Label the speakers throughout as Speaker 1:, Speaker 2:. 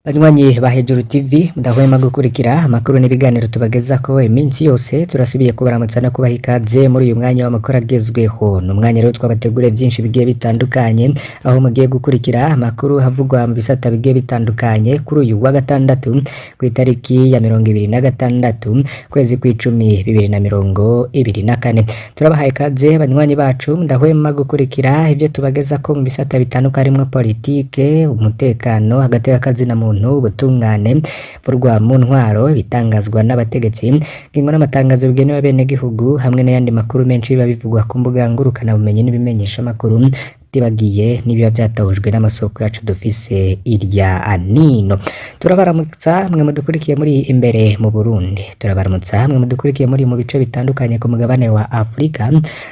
Speaker 1: Banywanyi ba Hejuru TV mudahwema gukurikira amakuru n'ibiganiro tubagezako iminsi yose, turasubiye kubaramutsa no kubaha ikaze muri uyu mwanya w'amakuru agezweho. Ni umwanya rero twabateguriye byinshi bigiye bitandukanye, aho mugiye gukurikira amakuru havugwa mu bisata bigiye bitandukanye kuri uyu wa gatandatu ku itariki ya 26 kwezi kw'icumi 2024. Turabahaye ikaze banywanyi bacu mudahwema gukurikira ibyo tubagezako mu bisata bitandukanye harimwo politike, umutekano, hagati y'akazina muntu, ubutungane burwa mu ntwaro, ibitangazwa n'abategetsi, ingingo n'amatangazo bigenewe abenegihugu, hamwe n'ayandi makuru menshi biba bivugwa ku mbuga ngurukanabumenyi n'ibimenyeshamakuru, tutibagiye n'ibiba vyatahujwe n'amasoko yacu dufise irya nino. Turabaramutsa mwe mudukurikiye muri imbere mu Burundi, turabaramutsa mwe mudukurikiye muri mu bice bitandukanye ku mugabane wa Afrika,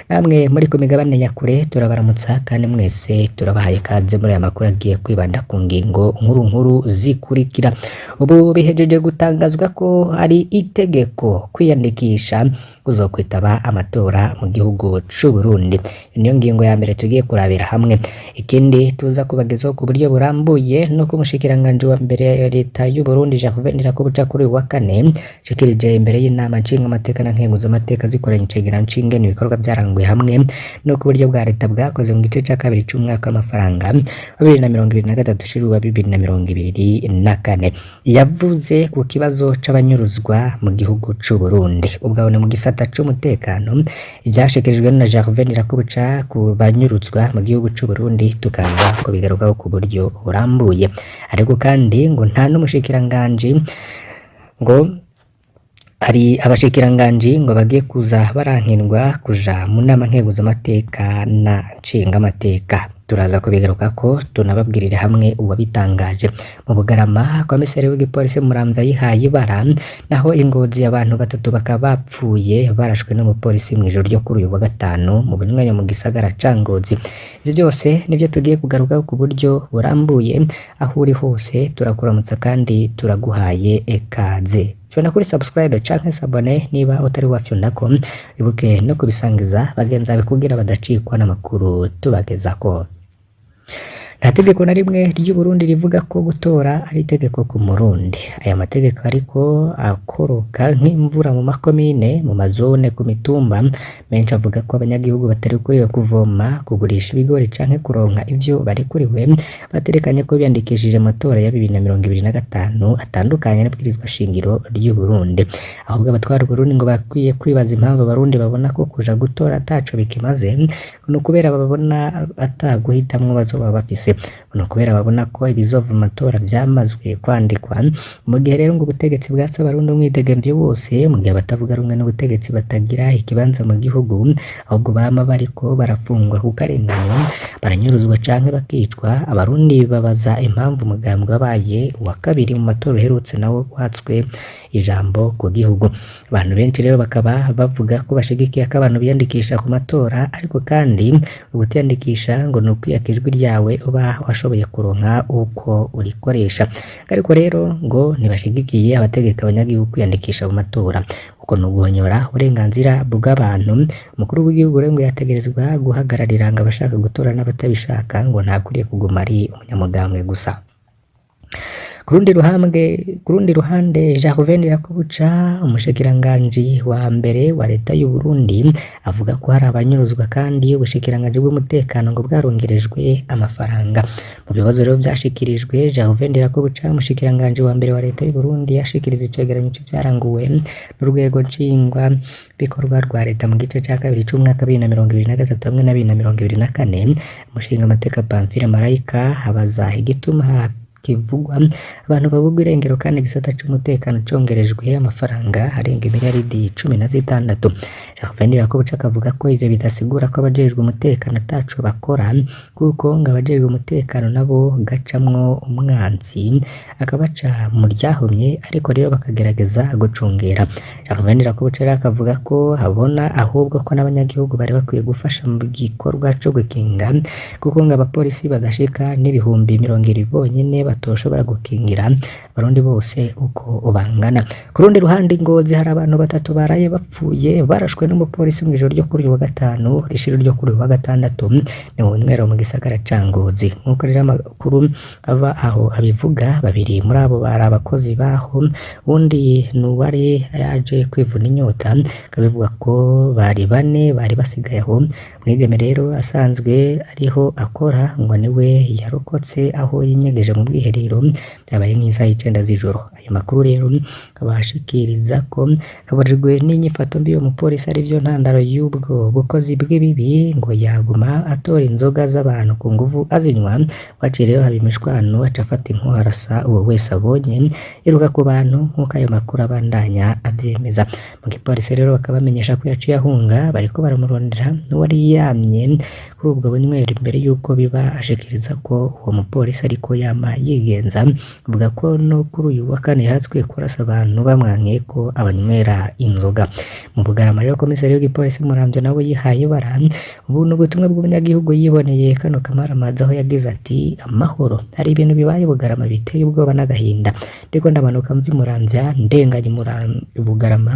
Speaker 1: namwe muri ku migabane ya kure turabaramutsa kandi mwese turabahaye ikaze muri aya makuru agiye kwibanda ku ngingo nkuru nkuru zikurikira. Ubu bihejeje gutangazwa ko hari itegeko kwiyandikisha kuzokwitaba amatora mu gihugu c'u Burundi. Niyo ngingo ya mbere tugiye kurabira hamwe. Ikindi tuza kubagezaho ku buryo burambuye nuko umushikiranganji wa mbere ya leta y'u Burundi Gervais Ndirakobuca kuri uyu wa kane ashikirije imbere y'inama nshingamateka na nkenguzamateka zikoranye icegeranyo c'ingene ibikorwa vyaranguye hamwe no ku buryo bwa leta bwakoze mu gice ca kabiri c'umwaka w'amafaranga wa 2023 ushira uwa 2024. Yavuze ku kibazo c'abanyuruzwa mu gihugu c'u Burundi. Ubwo ni mu gisata c'umutekano, ivyashikirijwe na Gervais Ndirakobuca ku banyuruzwa mu gihugu c'u Burundi tukaza kubigarukaho ku buryo burambuye. Ariko kandi ngo nta n'umushikiranganji, ngo hari abashikiranganji ngo bagiye kuza barankirwa kuja mu nama nkenguzamateka na nshingamateka. Turaza kubigarukako tunababwirire hamwe uwabitangaje. Mu Bugarama, komiseri w'igipolisi Muramvya yihaye ibara, naho i Ngozi abantu batatu bakaba bapfuye barashwe n'umupolisi mw'ijoro ryo kuri uyu wa gatanu mu Bunywero mu gisagara ca Ngozi. Ivyo byose nivyo tugiye kugarukaho ku buryo burambuye. Aho uri hose turakuramutsa kandi turaguhaye ikaze. Fyonda kuri subscribe canke s'abonner niba utari wafyondako, ibuke no kubisangiza bagenzi bawe kugira badacikwa n'amakuru tubagezako. Nta tegeko na rimwe ry'u Burundi rivuga ko gutora ari itegeko ku Murundi. Aya mategeko ariko akoroka nk'imvura mu makomine, mu mazone, ku mitumba menshi avuga ko abanyagihugu batarikuriwe kuvoma, kugurisha ibigori canke kuronka ivyo barekuriwe, baterekanye ko biyandikishije amatora ya 2025 atandukanye n'ibwirizwa shingiro ry'u Burundi. Ahubwo abatwara Uburundi ngo bakwiye kwibaza impamvu Abarundi babona ko kuja gutora ataco bikimaze, ni ukubera babona ata guhitamwo bazoba bafise, ni ukubera babona ko ibizova mu matora vyamazwe kwandikwa. Mu gihe rero ngo ubutegetsi bwatse Abarundi umwidegemvyo wose, mu gihe abatavuga rumwe n'ubutegetsi batagira ikibanza mu gihugu, ahubwo bama bariko barafungwa ku karenganyo, baranyuruzwa canke bakicwa, Abarundi babaza impamvu umugambwe wabaye uwa kabiri mu matora uherutse nawo watswe ijambo ku gihugu. Abantu benshi rero bakaba bavuga ko bashigikiye ko abantu biyandikisha ku matora, ariko kandi ugutiyandikisha ngo ni ukwiyaka ijwi ryawe uba washoboye kuronka uko urikoresha. Ariko rero ngo ntibashigikiye abategeka abanyagihugu kwiyandikisha mu matora, kuko ni uguhonyora uburenganzira bw'abantu. Umukuru w'igihugu rero ngo yategerezwa guhagararira ngo abashaka gutora n'abatabishaka, ngo ntakwiriye kuguma ari umunyamugambwe gusa. Ku rundi ruhande Gervais Ndirakobuca, umushikiranganji wa mbere wa leta y'u Burundi, avuga ko hari abanyuruzwa kandi ubushikiranganji bw'umutekano ngo bwarongerejwe amafaranga. Mu bibazo rero vyashikirijwe, Gervais Ndirakobuca, umushikiranganji wa mbere wa leta y'u Burundi, yashikiriza icegeranyo c'ivyaranguwe n'urwego nshingwabikorwa rwa leta mu gice ca kabiri c'umwaka 2023 hamwe na 2024. Umushingamateka Pamphile Marayika abaza igituma kivugwa abantu babugwa irengero kandi igisata c'umutekano congerejwe amafaranga arenga imiliyaridi 16. Gervais Ndirakobuca akavuga ko ivyo bidasigura ko abajejwe umutekano ataco bakora, kuko ngo abajejwe umutekano nabo gacamwo umwansi akabaca mu ryahumye, ariko rero bakagerageza gucungera. Gervais Ndirakobuca rero akavuga ko abona ahubwo ko n'abanyagihugu bari bakwiye gufasha mu gikorwa co gukinga, kuko ngo abapolisi badashika n'ibihumbi 20 bonyene batoshobora gukingira abarundi bose uko bangana. Ku rundi ruhande, i Ngozi hari abantu batatu baraye bapfuye barashwe n'umupolisi mw'ijoro ryo kuri uyu wa gatanu rishira ryo kuri uyu wa gatandatu, ni mu bunywero mu gisagara ca Ngozi. Nk'uko rero amakuru ava aho abivuga, babiri muri abo bari abakozi baho, uwundi ni uwari yaje kwivuna inyota, akabivuga ko bari bane bari basigaye aho. Mwigeme rero asanzwe ariho akora ngo niwe yarokotse aho yinyegeje mu bwiherero, byabaye nk'isaha 9 z'ijoro. Ayo makuru rero akaba ashikiriza ko kaburirwe n'inyifato mbi y'uwo mupolisi arivyo ntandaro y'ubwo bukozi bw'ibibi, ngo yaguma atora inzoga z'abantu ku nguvu azinywa. Waciye rero haba imishwano, aca afata inkoho arasa uwo wese abonye, yiruka ku bantu, nk'uko ayo makuru abandanya avyemeza. Mu gipolisi rero bakaba bamenyesha ko yaciye ahunga, bariko baramurondera. N'uwari yamye kuri ubwo bunywero imbere y'uko biba ashikiriza ko uwo mupolisi ariko yama yigenza, avuga ko no kuri uyu wa kane yahatswe kurasa abantu bamwankiye ko abanywera inzoga. Mu Bugarama rero, komiseri w'igipolisi Muramvya nawe yihaye ibara. Ubu ni ubutumwa bw'umunyagihugu yiboneye kano kamaramaza, aho yagize ati: "Amahoro, hari ibintu bibaye i Bugarama biteye ubwoba n'agahinda. Ndiko ndamanuka mva i Muramvya ndenganye Bugarama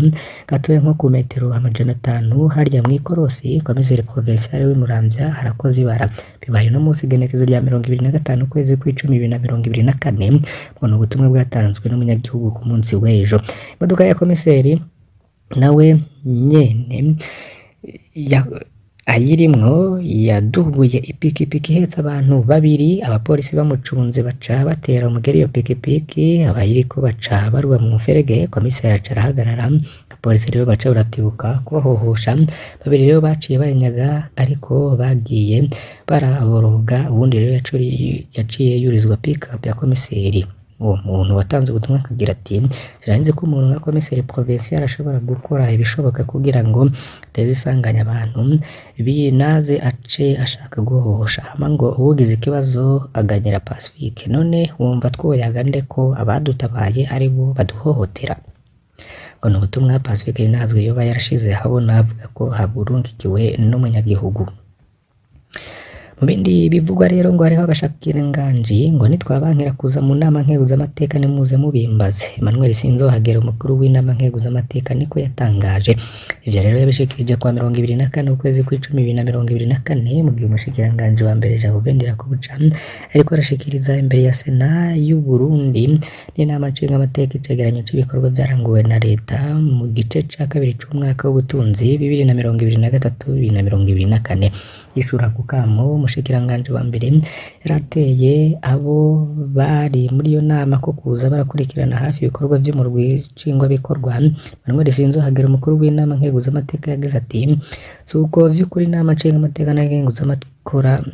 Speaker 1: gatoya nko ku metero 500 harya mw'ikorosi, komiseri provincial w'i Muramvya arakoze ibara. Bibaye uno munsi igenekezo rya 25 ukwezi kw'icumi 2024." Ngo ni ubutumwa bwatanzwe n'umunyagihugu ku munsi w'ejo. Imodoka ya komiseri nawe nyene ayirimwo yadubuye ipikipiki ihetse abantu babiri, abapolisi bamucunze baca batera umugeri iyo pikipiki, abayiriko baca barwa mu muferege, komiseri aca arahagarara, abapolisi rero baca baratibuka kubahohosha. Babiri rero baciye bayinyaga ariko bagiye baraboroga, uwundi rero yaciye yurizwa pick-up ya komiseri. Uwo muntu watanze ubutumwa akagira ati: "Sinari ko umuntu nka komiseri provincial ashobora gukora ibishoboka kugira ngo ateze isanganya abantu binaze ace ashaka guhohosha, hama ngo uwugize ikibazo aganyira Pacifique. None wumva twoyaga nde ko abadutabaye ari bo baduhohotera?" Ngo ni ubutumwa Pacifique Nininahazwe yoba yarashize ahabona, avuga ko haburungikiwe n'umunyagihugu. Mu bindi bivugwa rero, ngo hariho abashikiranganji ngo nitwabankira kuza mu nama nkeguzamateka nimuze mubimbaze. Emmanuel Sinzohagera, umukuru w'inama nkeguzamateka, niko yatangaje. Ivyo rero yabishikirije kwa 24 ukwezi kw'icumi 2024, mu gihe umushikiranganji wa mbere Jacobin Ndirakobuca ariko arashikiriza imbere ya Sena y'u Burundi n'inama nshingamateka icegeranyo c'ibikorwa vyaranguwe na leta mu gice ca kabiri c'umwaka w'ubutunzi 2023 2024. Yishura ku kamo umushikiranganji wa mbere yarateye abo bari muri iyo nama ko kuza barakurikirana hafi ibikorwa vy'umurwi nshingwabikorwa, Emmanuel Sinzohagera, umukuru w'inama nkeguzamateka, yagize ati: "Suko vy'ukuri inama nshingamateka na nkenguzamakora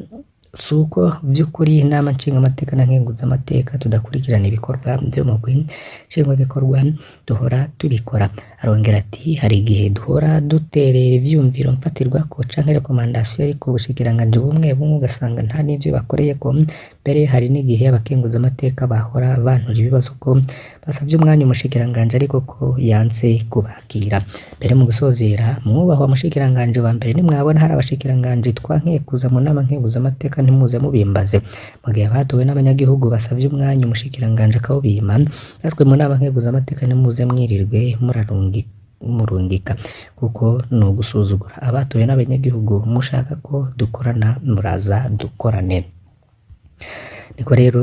Speaker 1: suko vy'ukuri inama nshingamateka na nkenguzamateka tudakurikirana ibikorwa vy'umugwi nshingwabikorwa, duhora tubikora." Arongera ati: "Hari igihe duhora duterera ivyiyumviro mfatirwako canke recommandation, ariko ubushikiranganji bumwe bumwe ugasanga nta n'ivyo bakoreyeko. Mbere hari n'igihe abakenguzamateka bahora bantura ibibazo ko basavye umwanya umushikiranganji ariko ko yanse kubakira. Mbere mu gusozera, mwubahwa mushikiranganji wa mbere, nimwabona hari abashikiranganji twankiye kuza mu nama nkenguzamateka ntimuze mubimbaze. Mu gihe abatowe n'abanyagihugu basavye umwanya umushikiranganji akawubima, natwe mu nama nkenguzamateka ntimuze mwirirwe murungika, kuko ni ugusuzugura abatowe n'abanyagihugu. Mushaka ko dukorana muraza dukorane." Niko rero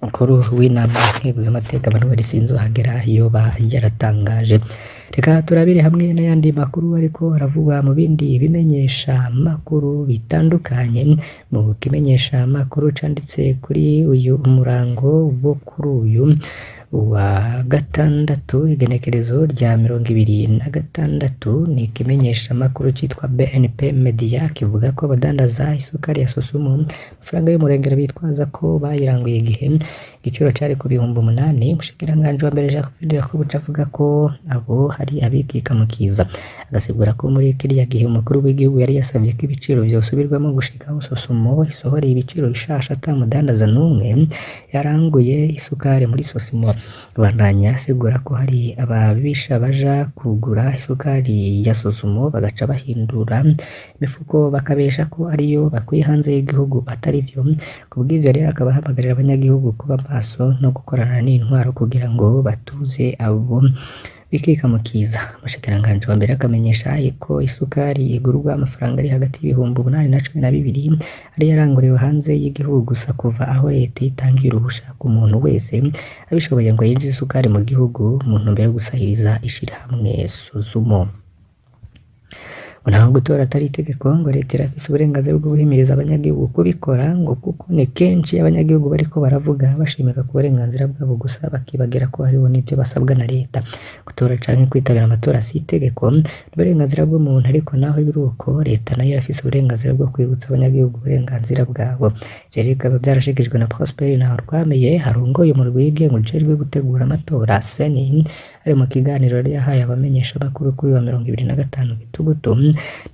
Speaker 1: umukuru w'inama nkenguzamateka Emmanuel Sinzohagera yoba yaratangaje. Reka turabire hamwe n'ayandi makuru ariko aravugwa mu bindi bimenyesha makuru bitandukanye. Mu kimenyesha makuru canditse kuri uyu murango wo kuri uyu wa gatandatu igenekerezo rya 26, ni ikimenyesha makuru citwa BNP Media, kivuga ko abadandaza isukari ya Sosumo amafaranga y'umurengera bitwaza ko bayiranguye igihe igiciro cari ku 8000. Umushikiranganji wa mbere Jacques Ndirakobuca avuga ko abo hari abikika mu kiza, agasigura ko muri kiriya gihe umukuru w'igihugu yari yasavye ko ibiciro vyosubirwamo gushika aho Sosumo isohoreye ibiciro bishasha ata mudandaza n'umwe yaranguye isukari muri Sosumo. Abandanya asigura ko hari ababisha baja kugura isukari ya Sosumo bagaca bahindura imifuko bakabesha ko ariyo bakuye hanze y'igihugu atari vyo. Kubw'ivyo rero akaba ahamagarira abanyagihugu kuba maso no gukorana n'intwaro kugira ngo batuze abo bikika mu kiza. Umushikiranganji wa mbere akamenyesha ko isukari igurwa amafaranga ari hagati y'8,000 na 12,000 ariyo yaranguriwe hanze y'igihugu gusa kuva aho leta itangiye uruhusha ku muntu wese abishoboye ngo yinjize isukari mu gihugu mu ntumbero yo gusahiriza ishirahamwe Sosumo. Ngo naho gutora atari itegeko, ngo leta irafise uburenganzira bwo guhimiriza abanyagihugu kubikora, ngo kuko ni kenshi abanyagihugu bariko baravuga bashimika ku burenganzira bwabo gusa bakibagira ko hariho n'ivyo basabwa na leta. Gutora canke kwitabira amatora si itegeko, ni uburenganzira bw'umuntu, ariko naho biri uko leta nayo irafise uburenganzira bwo kwibutsa abanyagihugu uburenganzira bwabo. Ivyo rero bikaba vyarashikirijwe na Prosper Ntahorwamiye arongoye umurwi wigenga ujejwe gutegura amatora CENI, ari mu kiganiro yari yahaye abamenyeshamakuru kuri uyu wa 25 Gitugutu.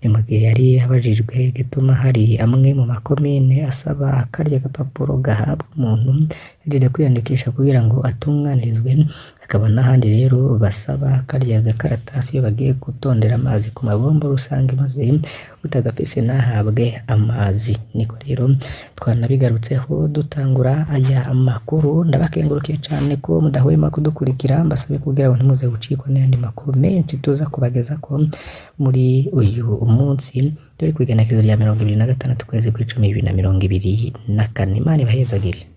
Speaker 1: Ni mu gihe yari abajijwe igituma hari amwe mu makomine asaba karya gapapuro gahabwa umuntu yahejeje kwiyandikisha kugira ngo atunganirizwe, hakaba n'ahandi rero basaba karya gakaratasi iyo bagiye gutondera amazi ku mabombo rusange maze utagafise ntahabwe amazi. Niko rero twanabigarutseho dutangura aya makuru. Ndabakengurukiye cane ko mudahwema kudukurikira, mbasabe kugira ngo ntimuze gucikwa n'ayandi makuru menshi tuza kubagezako muri uyu munsi turi kw'igenekerezo rya 26 ukwezi kw'icumi 2024. Imana ibahezagire.